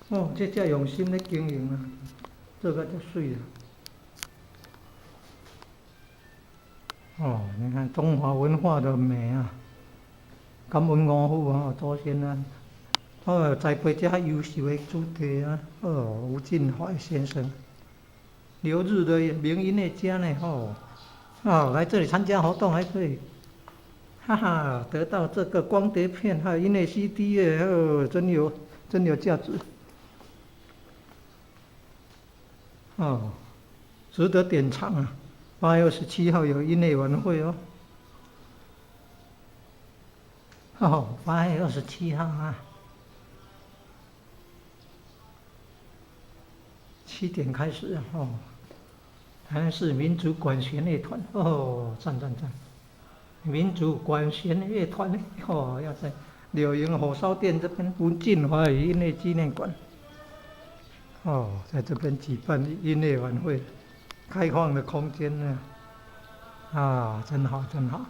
哦，這遮用心咧經營啊，做甲遮媠啊。哦，你看中華文化的美啊！感恩吳父啊，祖先啊，哦，栽培遮優秀的子弟啊，哦，吳進華先生，留日的名音樂家呢，哦，哦，來這裡參加活動還可以，哈哈，得到這個光碟片還有音樂 CD 耶，哦，真有價值，哦，值得典藏啊！8月27號有音樂晚會哦，哦，8月27號啊，7點開始啊，哦，台南市民族管弦樂團，哦，讚讚讚，民族管弦樂團哦，要在柳營火燒店這邊吳進華音樂紀念館，哦，在這邊舉辦音樂晚會。開放的空間呢，啊，真好，真好。